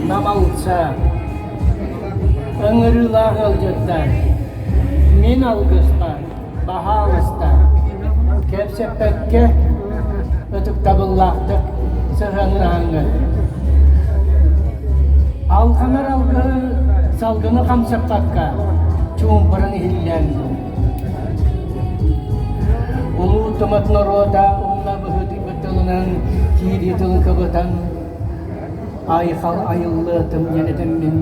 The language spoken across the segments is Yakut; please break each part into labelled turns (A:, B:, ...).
A: Намалса, ыҥырыылаах ыалдьыттар, мин алгыспар, баһаалыста, кэпсэппэккэ ытыктабыллаахтык сыһыаннаһаҥҥыт. Алҕанар алгыһы салгыны хамсаппакка чуумпуран иһиллээн Улуу тумат норуота умна быһыытыйбыт тылынан киирии тылын кыбытан Айхал айыллыатым диэн этэммин,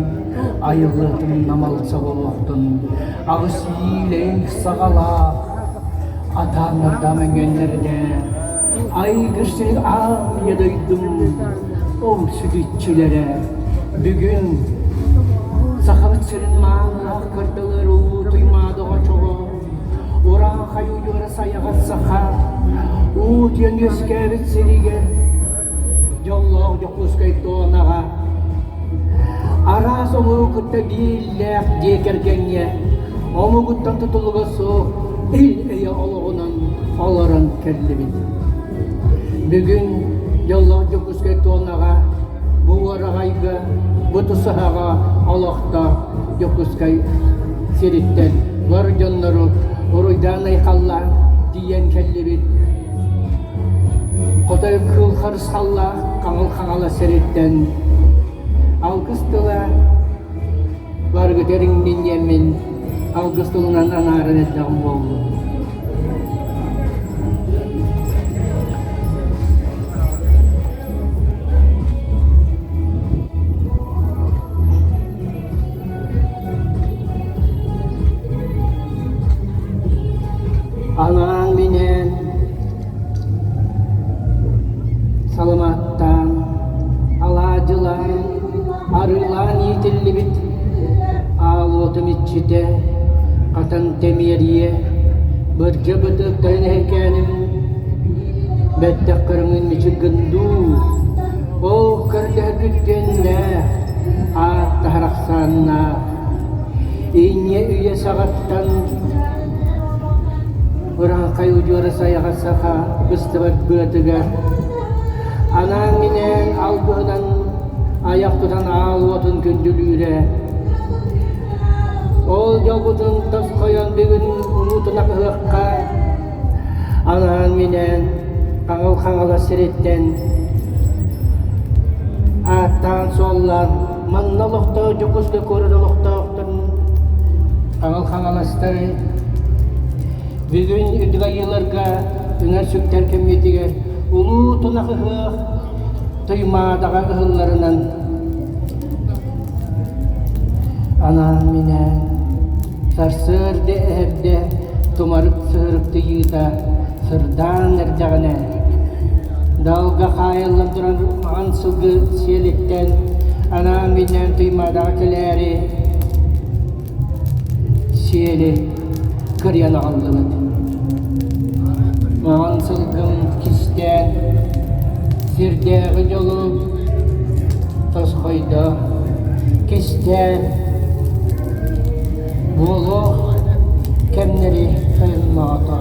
A: айыллыатым намал соҕолуохтун, аҕыс иилэйиҥ саҕалаах, атааннардаам өҥөннөрдө, айгыр сириг аан дойдум, ол сүтүччүлэрэ бүгүн Сахабыт сирин мааннаах кырдалар улуу Туймаада оҕочоҕо, урааҥхай удьуора сайаҕас саха, уу диэн үөскээбит сиригэр Дьоллоох Дьокуускай туонаҕа араас омугу кытта бииллээх дьиэ кэргэҥҥэ омугуттан тутулуга суох ил-эйэ олоҕунан олорон кэллибит. Бүгүн Дьоллоох Дьокуускай туонаҕа бу уораҕайга, бу тусаһаҕа олохтоох Дьокуускай сириттэн бар дьоннору уруйдаан-айхаллаан тиийэн кэллибит. Хотой кыыл харысхаллаах Хаҥыл Хаҥалас сириттэн алгыс тыла барыгытыгар иҥнинниэммин алгыс тылынан анааран эрдэҕим буоллун. Анаан-минээн саламааттаан, алаадьылаан, арыылаан иитиллибит аал уотум иччитэ хатан тэмиэрийэ бырдьа бытыктарын эһэкээним бэттэх көрөҥүн мичик гын дуу, ол көрдөһөргүт диэннээх ааттаһар ахсааннаах инньэ үйэ саҕаттан Урааҥхай удьуора сайаҕас саха быстыбат быатыгар анаан-минээн алгыһынан айах тутан аал уотун күндүлүүрэ. Ол дьолбутун тосхойон бүгүн улуутунах ыһыахха анаан-минээн Хаҥыл Хаҥалас сириттэн ааттаан-суоллаан манна олохтоох Дьокуускай куорат олохтоохторун Хаҥыл Хаҥаластары бүгүн үрдүк айыыларга үҥэр-сүктэр кэммитигэр Улуу Тунах ыһыах Туймаадаҕа ыһылларынан анаан-минээн сарсыарда эһэрдэ тумарык сыһырыктыйыыта сырдаан эрдэҕинэ далга хаайыллан туран маҕан сылгы сиэлиттэн анаан-минээн Туймаадаҕа кэлээри сиэли кырыйан аҕаллыбыт. Маҕан сылгым кистээн сирдээҕи дьолу тосхойдо, кистээн буолуох кэмнэри тойонноото.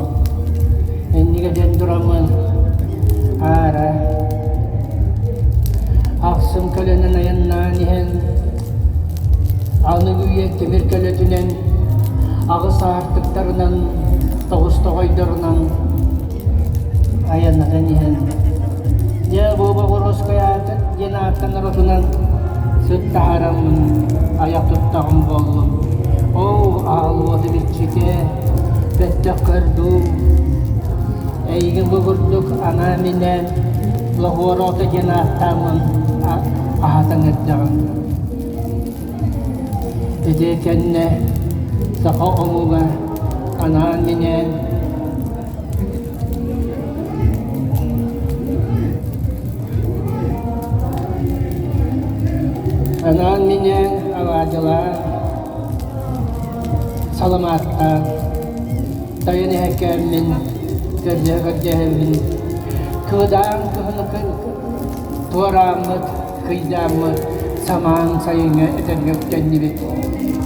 A: Иннигэ диэн тураммын аара ахсым көлөнөн айаннаан иһэн Аныгы үйэ тимир көлөтүнэн, аҕыс аартыктарынан, тоҕус тоҕойдорунан айаннатан иһэн, дьэ бу Боҕуруоскай аата диэн ааттанар отунан сыт таһаараммын айах туттаҕым буоллум. Оо, аал уоту биччитэ, бэттэх көрдүү, эйигин бу курдук анаан-минээн Лоһуор ото диэн ааттааммын аһатан эрдэҕим. Ити кэннэ саха омуга анаан-минээн анаан-минээн алаадьылаан, саламааттаан Тайын эһэкээммин, көрдөһө-көрдөһөммүн, кыыдаан кыһыны туорааммыт, кыйдааммыт, самаан сайыҥҥа этэргэ үктэннибит.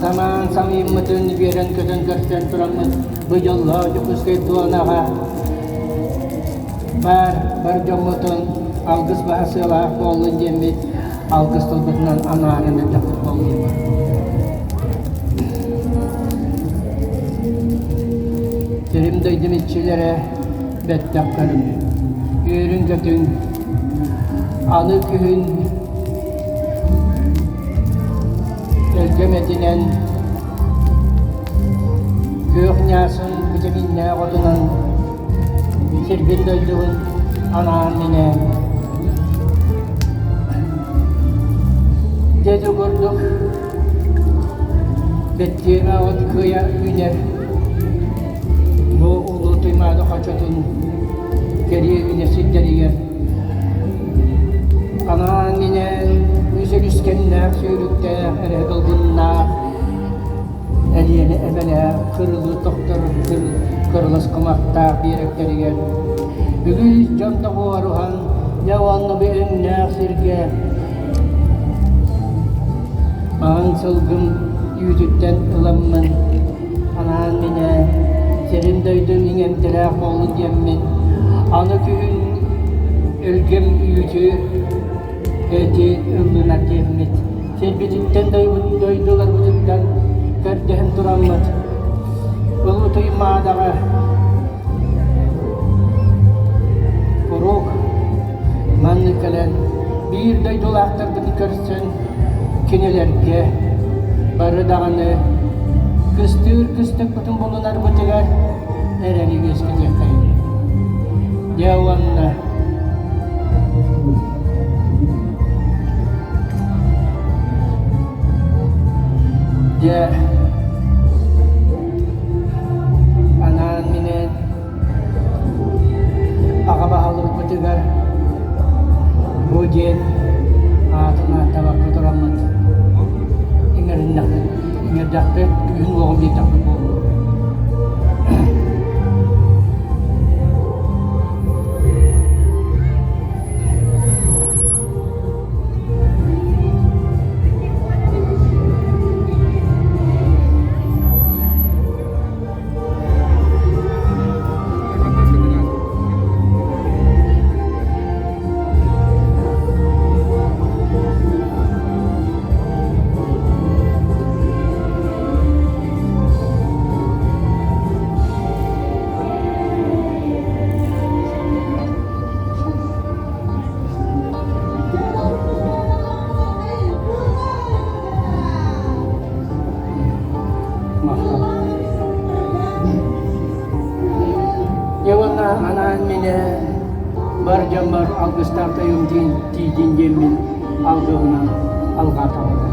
A: Самаан самыйыммытын үөрэн-көтөн көрсөн тураммыт, бу дьоллоох Дьокуускай туонаҕа баар бар дьоммутун алгыс баһа сыалаах буоллун диэммит. алгыс тылбытынан анааран эрдэхпит буоллун. Сирим дойдум иччилэрэ бэттэх көрүҥ, үөрүҥ-көтүҥ, аны күһүн өлгөм этинэн күөх ньаасын битэмииннээх отунан сирбин дойдубун анаан-минээн дьэ ити курдук бэттиэмэ от кыайа үүнэр бу Улуу Туймаада хочотун кэрийэ үүнэр сирдэригэр анаан-минээн үс өрүскэннээх сүүрүктээх эрэ долгуннаах Элиэнэ эбэлээх кырылыы тохтор кырылас кумахтаах биэрэктэригэр үгүс дьон тоҕуоруһан дьэ уонна бу өҥнөөх сиргэ маҥан сылгым үүтүттэн ыламмын анаан-минээн сирин-дойдум иҥэмтэлээх буоллун диэммин аны күһүн өлгөм үүтү эти ыллынар диэммит Сирбититтэн дойдуларбытыттан көрдөһөн тураммыт, Улуу Туймаадаҕа куруук маннык кэлэн биир дойдулаахтарбытын көрсөн кинилэргэ бары даҕаны кыстыыр кыстыкпытын булунарбытыгар эрэли үөскэтиэххэйиҥ. Дьэ уонна Дьэ, анаан-минээн аҕа баһылыкпытыгар бу диэн аатын ааттабакка тураммыт иҥэриннэхпит, иҥэрдэхпит, күүһүн-уоҕун биэрдэхпит буолуо. Дьэ уонна анаан минэ бар дьоммор алгыстаах тойум тиийдин диэммин алгыһынан алҕаатаҕым.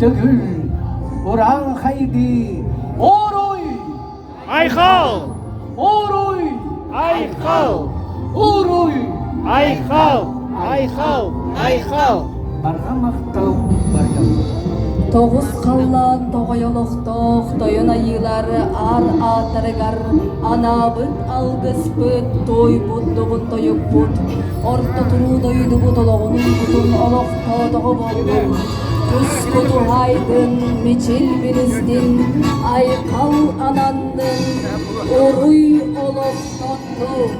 A: төгүл урааҥхайдыы Ооруй!
B: Айхал!
A: Ооруй!
B: Айхал!
A: Ууруй!
B: Айхал! Айхал! Айхал!
A: Барҕа махтал баргам.
C: Тоҕус халлаан тоҕой олохтоох тойон айыылар аар ааттарыгар анаабыт алгыспыт, туойбут добун тойукпут, орто туруу дойдубут олоҕун уйгутун олохтоотоҕо буоллун, туску туһаайдын, мичил биристин, айхал ананнын, уруй олохтоннун!